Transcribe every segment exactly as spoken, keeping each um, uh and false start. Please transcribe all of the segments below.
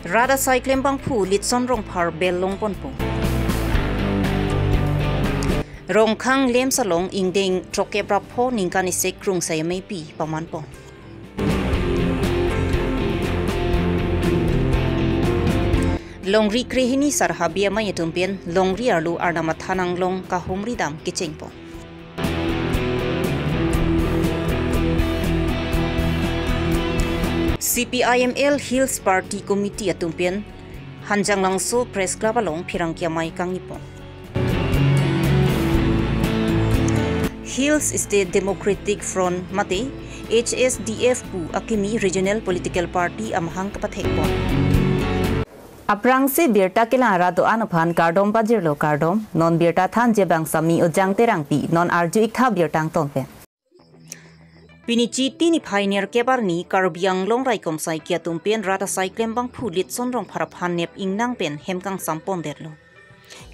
Rat asai klembangphu Litson Rongphar bel longponpo. Rongkhang Lems along ingdeng throkkep ra pho ningkan isi krung sai ameipi pamanpon. Longri krehini Sarhabi amei atum pen longri arlo arnam athan anglong kahumri dam kechengpon. C P I M L Hills Party Committee atum pen Hanjanglangso Press Club along pherangke amei kangnipon. Hills State Democratic Front mate H S D F pu akimi regional political party amahang kapathekpon. Aphrangsi birta kelang arat do-an aphan kardom pajirlo kardom, non birta thanji abang Sami Ujang Terangpi, non arju-ik tha birta angton pen. Pini Chiti niphai nerkep arni Karbi Anglong raikom saiki atum pen rat asai klembangphu Litson Rongphar aphan nep ingnang pen hem kangsampondetlo.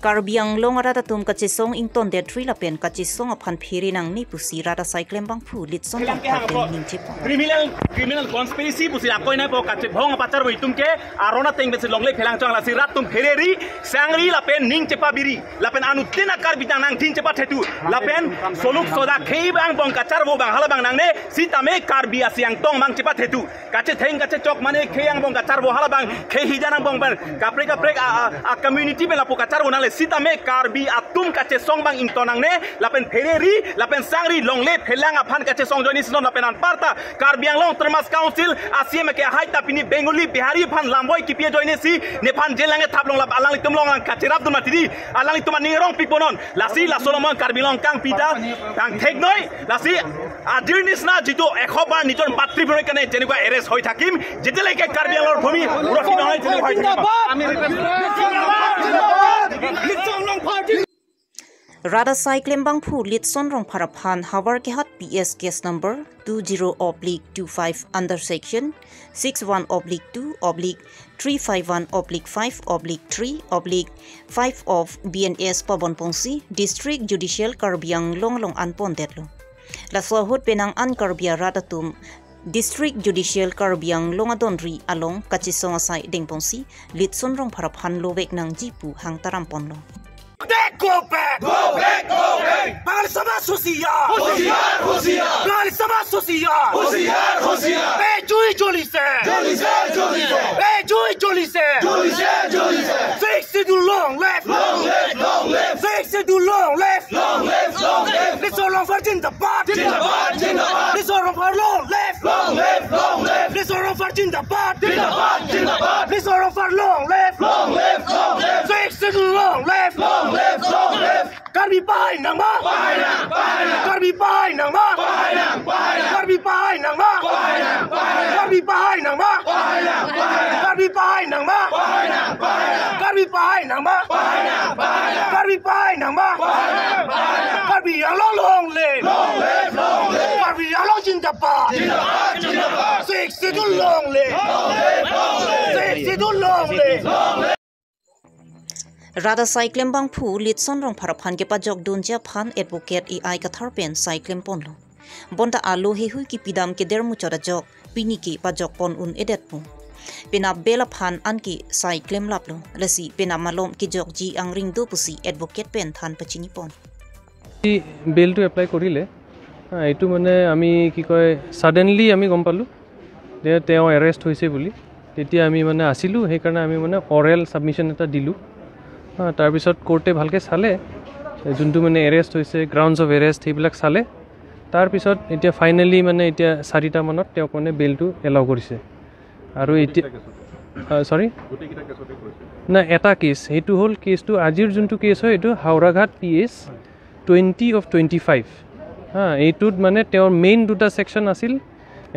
Karbi Anglong arat atum kachesong ingtondetri lapen kachesong aphan phere nangne pusi rat asai klembangphu Litson Rongphar pen ningchepon. Criminal, criminal conspiracy pusi akoi nangpo, kachebhong apacharvo itum ke aron ateng pensi longle phelang chong, lasi rat atum phereri, sangri lapen ning chepabiri. Lapen anuttin a Karbi tang nangthin chepathetu. Lapen soluk soda khei angbong kacharvo abang halabang nangne, sitame Karbi asi angtong abang chepathetu. Kachetheng kachechok mane khei angbong kacharvo halabang, khei hijan angbong pen kaprek kaprek a, a, a community pen lapu kacharvo nangle, sitame Karbi atum kachesong abang ington nangne, lapen phereri, lapen sangri longle phelang aphan kachesong ajoine si non lapen anparta Karbi Anglong Autonomous Council a C E M ke ahai ta pini Bengali Bihari aphan lamvoi kipi ajoine si nephan jail nange thap long lap alanglitum longlang kacherapdun mati di, alanglitum aning rongpipo non. Lasi laso along Karbi Anglong kangpi ta kangthek noi. Lasi আজিৰ নিচিনা যিটো এশ বাৰ নিজৰ মাতৃভূমিৰ কাৰণে যেনেকুৱা এৰেষ্ট হৈ থাকিম, যেতিয়ালৈকে কাৰ্বি আংলঙৰ ভূমি সুৰক্ষিত নহয়, তেনেকুৱা হৈ থাকিব। Rat asai klembangphu Litson Rongphar aphan Howraghat P S case number two zero oblique two five under section six one oblique two oblique three five one oblique five oblique three oblique five of B N S pabonpongsi District Judicial Karbi Anglong along anpondetlo. Laso ahut penang an Karbi arat atum District Judicial Karbi Anglong adonri along kachesong asai dengpongsi Litson Rongphar aphan lovek nangji pu hangtaramponlo. Back, go back! Go back, go back! Bangla Samaj होशियार! होशियार, होशियार! Bangla Samaj होशियार! होशियार, होशियार! ए, जुई जोली से! जोली से, जोली से! ए, जुई जोली से! जोली से, जोली से! Sixth Schedule long live! Long live, long live! Sixth Schedule long live! Long live, long live! Litson Rongphar जिंदाबाद! जिंदाबाद, जिंदाबाद! Litson Rongphar long live! Long live, long live! Litson Rongphar जिंदाबाद! जिंदाबाद, जिंदाबाद! Litson Rongphar long live! Long live, long live! Sixth Schedule long live! Long live, long live! Karbi pahai nangma! Pahai nang, pahai nang! Karbi pahai nangma! Pahai nang, pahai nang! Karbi pahai nangma! Pahai nang, pahai nang! Karbi pahai nangma! Pahai nang, pahai nang! Karbi pahai nangma! Pahai nang, pahai nang! Karbi pahai nangma! Pahai nang, pahai nang! Karbi pahai nangma! Pahai nang, pahai nang! Karbi Anglong long live! Long live, long live! Karbi Anglong जिंदाबाद! जिंदाबाद, जिंदाबाद! Sixth Schedule long live! Long live, long live! Sixth Schedule long live! Long live! Rat asai klembangphu Litson Rongphar aphan kepajokdunji aphan Advocate A I Kathar pen sai klemponlo. Bonta alo heihui kipidam keder muchot ajok pini ke pajokpon un-edet pu. Penap bail aphan anke sai klemlaplo. Lasi penap malom kejokji angring do pusi advocate pen than pachinipon. এই বেইলটো এপ্লাই কৰিলে, হা, এইটো মানে আমি কি কয়, ছাডেনলি আমি গম পালোঁ যে তেওঁ এৰেষ্ট হৈছে বুলি। তেতিয়া আমি মানে আছিলোঁ, সেইকাৰণে আমি মানে অৰেল ছাবমিশ্যন এটা দিলোঁ। হা, তাৰপিছত কোৰ্টে ভালকৈ চালে, যোনটো মানে এৰেষ্ট হৈছে, গ্ৰাউণ্ডছ অফ এৰেষ্ট, সেইবিলাক চালে। তাৰপিছত এতিয়া ফাইনেলি মানে এতিয়া চাৰিটামানত তেওঁক মানে বেইলটো এলাউ কৰিছে। আৰু এতিয়া, আ, চৰি? গোটেইকেইটা কেছতে কৰিছে? নাই, এটা কেছ, সেইটো হ'ল কেছটো, আজিৰ যোনটো কেছ হয়, এইটো Howraghat P S twenty of twenty five. হা, এইটোত মানে তেওঁৰ মেইন দুটা ছেকশ্যন আছিল,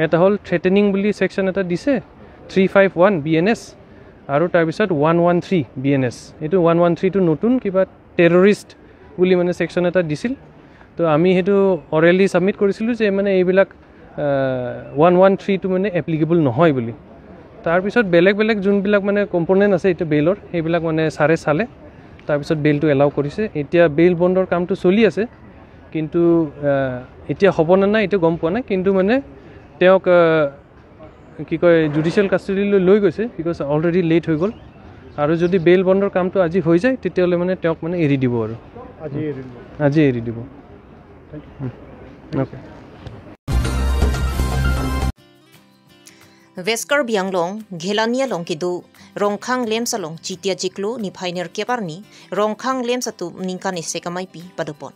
এটা হ'ল থ্ৰেটেনিং বুলি ছেকশ্যন এটা দিছে, three five one B N S, আৰু তাৰপিছত one one three B N S. এইটো ওৱান ওৱান থ্ৰীটো নতুন কিবা টেৰৰিষ্ট বুলি মানে ছেকশ্যন এটা দিছিল। তো আমি সেইটো অৰেলি ছাবমিট কৰিছিলোঁ যে মানে এইবিলাক, আহ, ওৱান ওৱান থ্ৰীটো মানে এপ্লিকেবল নহয় বুলি। তাৰপিছত বেলেগ বেলেগ যোনবিলাক মানে কম্পনেণ্ট আছে এতিয়া বেইলৰ, সেইবিলাক মানে ছাৰে চালে, তাৰপিছত বেইলটো এলাউ কৰিছে। এতিয়া বেইল বণ্ডৰ কামটো চলি আছে, কিন্তু, আহ, এতিয়া হ'ব নে নাই এইটো গম পোৱা নাই, কিন্তু মানে তেওঁক, আহ, কি কয়, জুডিচিয়েল কাষ্টডিলৈ লৈ গৈছে, বিকজ অলৰেডি লেট হৈ গ'ল। আৰু যদি বেইল বণ্ডৰ কামটো আজি হৈ যায়, তেতিয়াহ'লে মানে তেওঁক মানে এৰি দিব আৰু। আজি এৰি দিব। আজি এৰি দিব। Okay. West Karbi Anglong, Ghelani along kedo, Rongkhang LAMPS along Chiti achiklo niphai nerkep arni, Rongkhang LAMPS atum ningkan isi kamaipi padopon.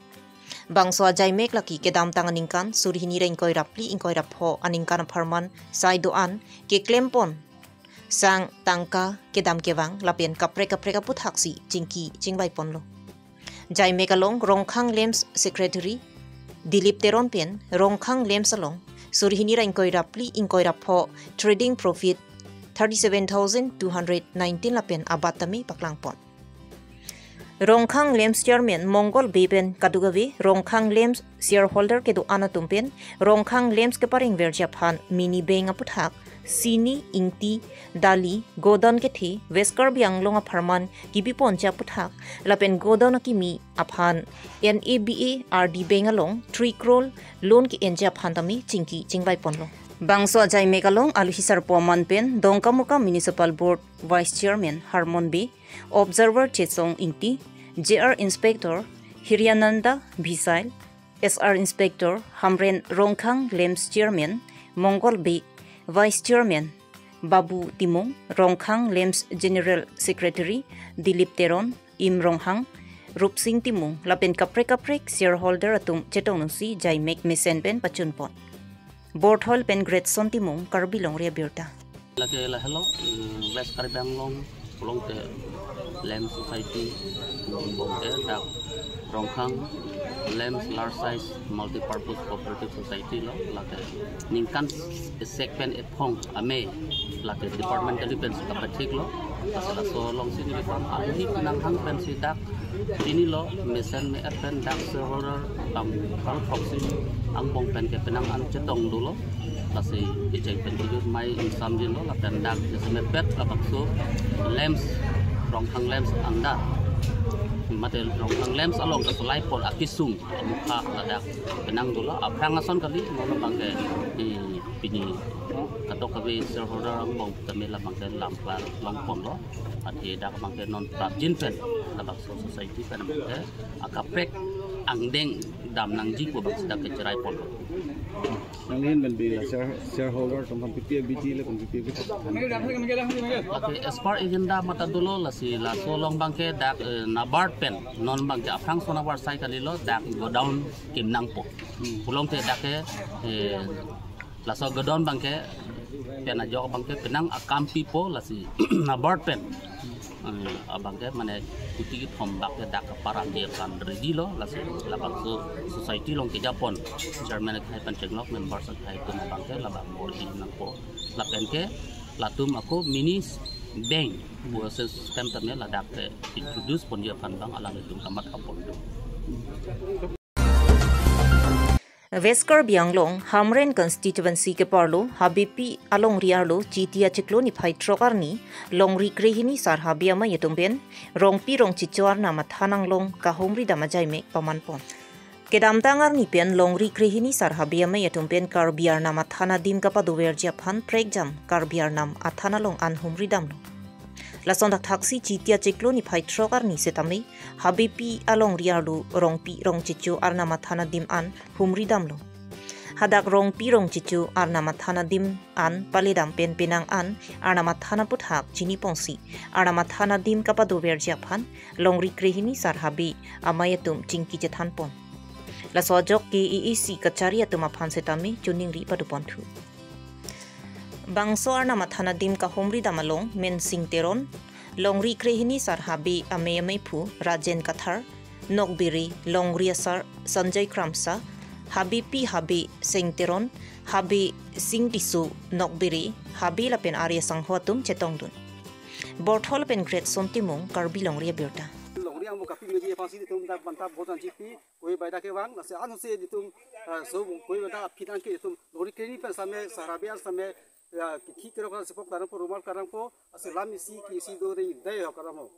Bangso ajaimek lake kedamtang aningkan, suri hini ra ingkoi ra phli ingkoi ra pho aningkan apharman sai do-an keklempon sang tangka kedam kevang lapen kaprek kaprek aputhaksi chingki chingvaiponlo. Jaimek along Rongkhang LAMPS Secretary Dilip Teron pen Rongkhang LAMPS along suri hini ra ingkoi ra phli ingkoi ra pho trading profit thirty seven thousand two hundred nineteen lapen abat tame paklangpon. Rongkhang LAMPS Chairman Mongol Bey pen kadokave Rongkhang LAMPS shareholder kedo-an atum pen Rongkhang LAMPS kepareng verji aphan mini bank aputhak chini, ingti, dali, godown kethe West Karbi Anglong apharman kibiponji aputhak lapen godown akimi aphan N A B A R D Bank along three crore loan ke-enji aphan tame chingki chingvaiponlo. Bangso ajaimek along alohi sarpo aman pen Dongkamukam Municipal Board Vice Chairman Harmon Bey, Observer Chesong Ingti, J R Inspector Hiryananda Bisail, S R Inspector Hamren, Rongkhang LAMPS Chairman Mongol Bey, Vice Chairman Babu Timung, Rongkhang LAMPS General Secretary Dilip Teron, Im Ronghang, Rupsing Timung lapen kaprek kaprek shareholder atum chetongdunsi jaimek mesen pen pachunpon. Board Hall pen Greatson Timung, Karbi Longri Abirta. Lake lahelo, eh, West Karbi Anglong pulote LAMPS Society angbong ke dak Rongkhang LAMPS Large Size Multipurpose Cooperative Society lo, lake ningkan isi pen ephong amei lake departmentally pensi kapachiklo. Lasi laso alongsi nelitum ahli penang hang pensi dak pini lo mesen me-et pen dak shareholder kam kal proxy angbong pen ke penang an chetong dolo. Lasi kecheng pen kejut mai insam dinlo lapen dak jasemet pet labangso LAMPS, Rongkhang LAMPS anda, mate Rongkhang LAMPS along kasolai pon akisung amukha ladak penang dolo. Aphrang ason kali, non abangke, eh, pini kadokave shareholder angbong tame labangke lam klar longponlo. Athe dak abangke non prapjin pen labangso society pen abangke akaprek angdeng dam nangji pu abangsi dak kecheraipon. Nangli ahin pen bi la share-, shareholder atum aphan P P A B G le pen P P A B G. Lake as per agenda mate dolo, lasi laso along abangke dak, eh, NABARD pen non abangke aphrangso NABARD sai kalilo, dak godown kim nangpo. Hmm. Pulote dak ke, eh, laso godown abangke pen ajok abangke penang akam pipo, lasi NABARD pen, eh, abangke mane kuti kethom bak ke dak kaparan dia kan ready lo, lasi labangso society along kejapon chairman akhai pen chenglok, members akhai atum abangke labang bor-i nangpo. Lapen ke latum ako mini bank pu system tame ladak ke introduce ponji aphan abang alanglitum kamathapon do. West Karbi Anglong, Hamren constituency keparlo Habepi alongri arlo Chiti achiklo niphai throk arni, longri krehini sar Habe amei atum pen Rongpi Rongchicho arnam athan anglong kahumri dam ajaimek pamanpon. Kedamtang arni pen longri krehini sar Habe amei atum pen Karbi arnam athan adim kapadoverji aphan prekjam Karbi arnam athan along an humri damlo. Lason thakthaksi Chiti achiklo niphai throk arni setame Habepi alongri arlo Rongpi Rongchicho arnam athan adim an humri damlo. Hadak Rongpi Rongchicho arnam athan adim an paledam pen penang an arnam athan aputhak chiniponsi arnam athan adim kapadoverji aphan longri krehini sar Habe amei atum chingki chethanpon. Laso ajok ke A A C kachari atum aphan setame choningri padoponthu. Bangso arnam athan adim kahumri dam along Mensing Teron, longri krehini sar Habe amei ameiphu Rajen Kathar, nokbiri longri asar Sanjay Kramsa, Habepi Habe Seng Teron, Habe Sing Tisso, nokbiri Habe lapen arya sangho atum chetongdun. Board Hall pen Greatson Timung, Karbi Longri Abirta. Longri angbong kapi meji aphansi itum dak banta bojan jipi, koi bai dak kevang, lasi ansi itum, ah, so koi bai dak aphi nangke itum longri krehini pen same, sar Habe an same, ya, ki, ki kerok kan sepok karang po, rumal karang po, lasi lam isi ki isi do ring dei ho karang ho.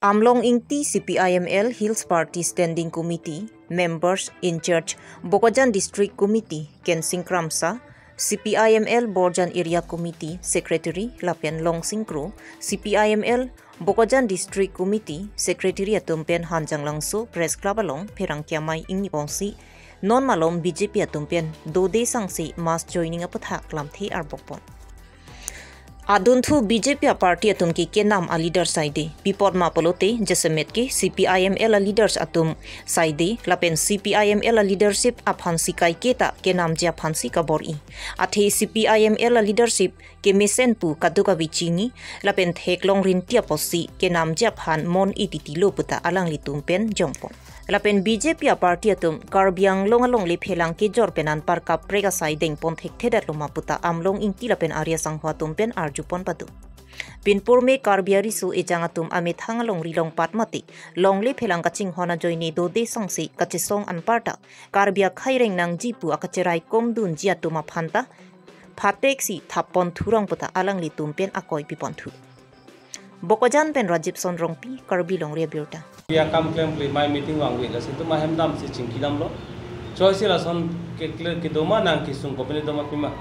Amlong Ingti, C P I M L Hills Party Standing Committee members in charge, Bokajan District Committee, Kensing Kramsa, C P I M L Borjan Area Committee Secretary lapen Longsing Kro, C P I M L Bokajan District Committee Secretary atum pen Hanjanglangso Press Club along pherangke amei ingni ponsi non malom B J P atum pen dode sangse mass joining aputhak lamthe arbokpon. Adunthu B J P a party atum ke kenam a leader saide pipot ma pulote jasemet ke C P I M L a leaders atum saide lapen C P I M L a leadership aphansi kaiketa kenamji aphansi kabor-i. Athe C P I M L a leadership kemesen pu kadokave chini lapen theklong rinti apotsi kenamji aphan mon ititi lo puta alanglitum pen jongpon. Lapen B J P a party atum Karbi Anglong alongle phelang kejor pen anparkap prek asai dengpon thekthedetlo ma puta Amlong Ingti lapen Arya Sangho atum pen arjupon pado. Pinpur me Karbi ariso ejang atum amethang alongri longpat mate longle phelang kachinghon ajoine dode sangse kachesong anparta Karbi akhai reng nangji pu akacherai komdunji atum aphanta phateksi thappon thurong puta alanglitum pen akoi pipon thu. Bokajan pen Rajib Sonrongpi, Karbi Longri Abirta. Pia kam klem klemai meeting vangve, lasi itum ahem damsi chingki damlo. Choi si lason ke kle kedoma nang kesung kopine doma pima.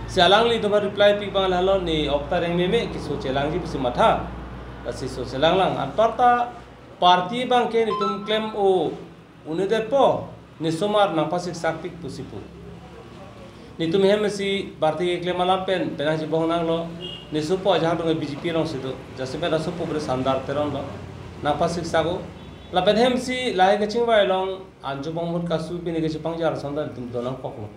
Si alanglitum a reply pi abang lahelo, ne ok ta reng meme keso chelangji pusi matha. Lasi so chelanglang. Anparta party abang ke netum klem o un'edetpo, ne somar nangpasiksakpik pusi pu. Netum hem si party keklem alam pen penang chibong nanglo, ne sopo ajahak dong B J P alongsi do, jasemet asopo bre Sandar Teron lo, nangpasiksako. Lapen hem si lahai kachingvai along anjo bong mut kasu pini kachipangjar sonda netum do nangkoklo.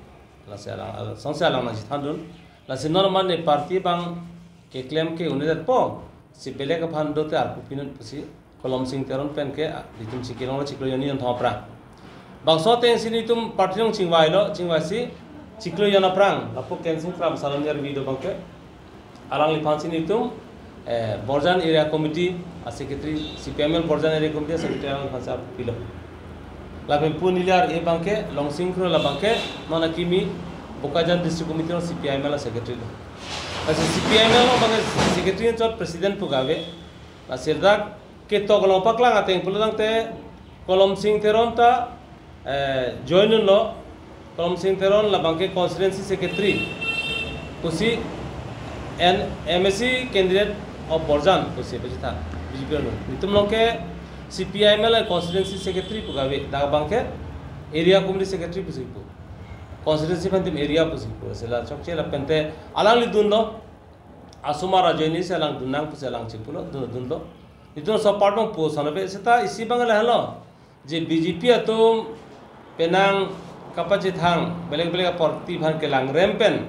Lasi alang, songsi alang nangchethandun. Lasi non mane party abang keklem ke un'edetpo, si belek aphan dote arpu pinut pusi Kolomsing Teron pen ke, ah, netum si kelong chiklo jonni jonthom aphrang. Bangso atengsi netum party along chingvailo, chingvaisi chiklo jon aphrang, lapu Kensing Kramsa along near video abang ke. Alangliphansi netum, eh, Borjan Area Committee a Secretary, C P I M L Borjan Area Committee a Secretary alangliphansi arpu pilo. Lapen pu neliar e abang ke, Longsing Kro la abang ke, non akimi Bokajan District Committee along C P I M L a Secretary lo. Lasi C P I M L along abang ke Secretary anchot President pu kave. Lasi dak ketok along paklang ateng pulotangte Kolomsing Teron ta, eh, join dunlo. Kolomsing Teron la abang ke constituency secretary pusi and M A C candidate of Borjan pusi pachethang B J P along. Netum along ke C P I M L constituency secretary pu kave, dak abang ke area committee secretary pusi pu. Constituency aphan netum area pusi pu. Lasi la chokche lapen te alangli dunlo. Asomar ajoine si alang dun nang pusi alang chipulo, dun, dunlo. Netum so part abang pu sona pe seta isi abang lahelo. Je B J P atum penang kapachethang belek belek a party aphan kelangrem pen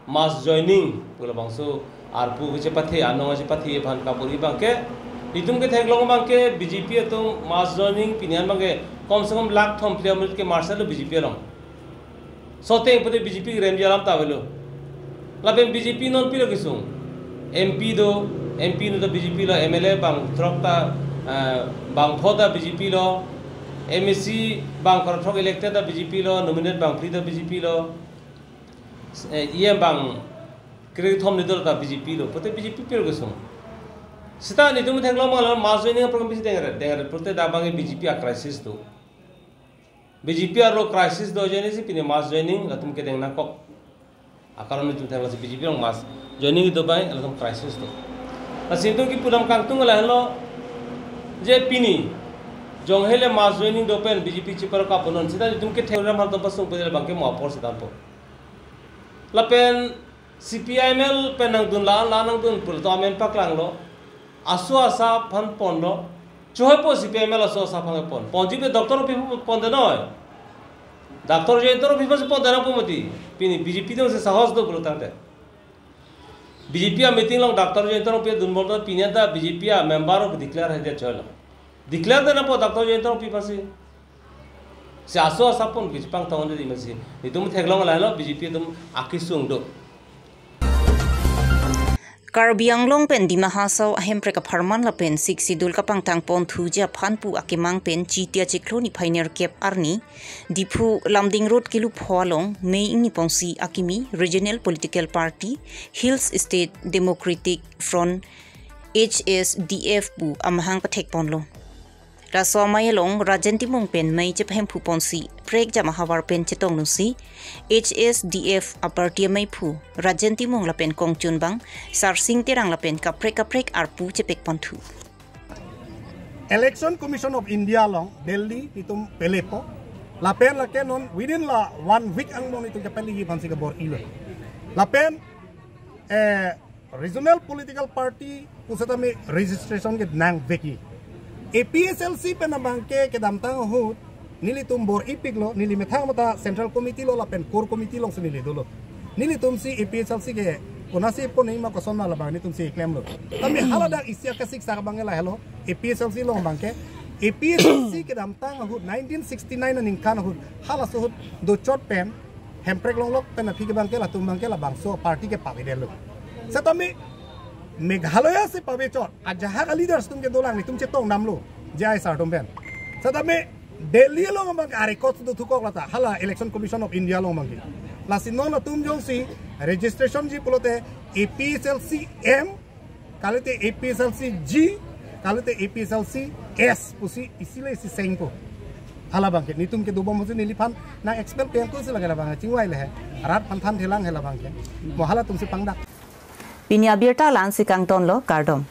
mass joining pu labangso arpu kachepathe, anong kachepathe aphan kabor-i abang ke, netum ketheklong abang ke B J P atum mass joining pini an abang ke kom se kom lakh thom phli amonit ke march lo B J P along. So ateng pute B J P keremji alam ta avelo. Lapen B J P non pilo kesung. M P do, M P no ta B J P lo, M L A bang throk ta, eh, bang pho ta B J P lo, M A C bang kor throk elected ta B J P lo, nominate bang phli ta B J P lo, eh, E M bang kre thom ni dol ta B J P lo, pute B J P pilo kesung. Seta netum theklong abang lo mass joining program bisi dengret, dengret pute dak abang B J P a crisis do. B J P arlo crisis do ajoine si pini mass joining latum kedeng nangkok. Akaron netum theklong si B J P along mass joining do abang latum crisis do. Lasi netum kipu dam kangtung lahelo je pini jonghele mass joining do pen B J P chipar kapunon seta netum kethe ram hal to pasung pede abang ke mo apor seta po. Lapen C P I M L pen nangdun la, la nangdun pulo to amen paklanglo. Aso asa aphan ponlo. Chehoi po C P I M L aso asa aphan pon. Ponji pe doctor pi pon de noi. Doctor Jayanta Rongpi aphan si pon de nangpo mati. Pini B J P dong si sahos do pulotangte. B J P a meeting along doctor Jayanta Rongpi dun bol do pini anta B J P a member of declare hai de chehoi lo. Declare de nangpo doctor Jayanta Rongpi aphan si. Si aso asa pon kechepangthang de masi. Netum theklong lahelo B J P atum akesung do. Karbi Anglong pen Dima Hasao ahemprek apharman lapen Sixth Schedule kapangthang ponthuji aphan pu akemang pen Chiti achiklo niphai nerkep arni Diphu Lumding Road kelu pho along May ingni ponsi akimi Regional Political Party Hills State Democratic Front, H S D F pu amahang pathek ponlo. Laso amei along Rajen Timung pen mei chepahemphu ponsi prekjam ahavar pen chetongdunsi H S D F aparty ameiphu Rajen Timung lapen kongchunbang Sarsing Terang lapen kaprek kaprek arpu chepek ponthu. Election Commission of India along Delhi netum pelepo. Lapen lake non within la one week angbong netum kepeliji aphansi kebor-ilo. Lapen eh, regional political party pusitame registration ke nangvekji. A P H L C pen abangke kedamtang ahut nelitum bor-ipiklo, neli methang mata Central Committee lo lapen Core Committee alongsi neli dolo. Nelitumsi A P H L C ke konasi pon ma kosonna labang netumsi klemlo. Tame haladak isi akasik sak abangke lahelo, A P H L C along abangke A P H L C kedamtang ahut nineteen sixty-nine aningkan ahut halaso ahut dochot pen hemprek longlok pen aphi ke abangke latum abangke labangso party ke pavedetlo. Setame Meghalaya si pavechot ajahak aleaders atum ke dolang netum chetongdamlo, J I sir atum pen. Setame Delhi along abangke arekot do thukok lata hala Election Commission of India along abangke. Lasi non atum jongsi registration ji pulote A P H L C M, kalite A P H L C G, kalite A P H L C S pusi isi le isi sengpo. Hala abangke netum kedobom pusi neliphan nang expel pen pusi lake labang chingvai le he. Rat aphan than thelang he labangke. Mo halatumsi pangdak. Pini abirta la-ansi kangtonlo, kardom.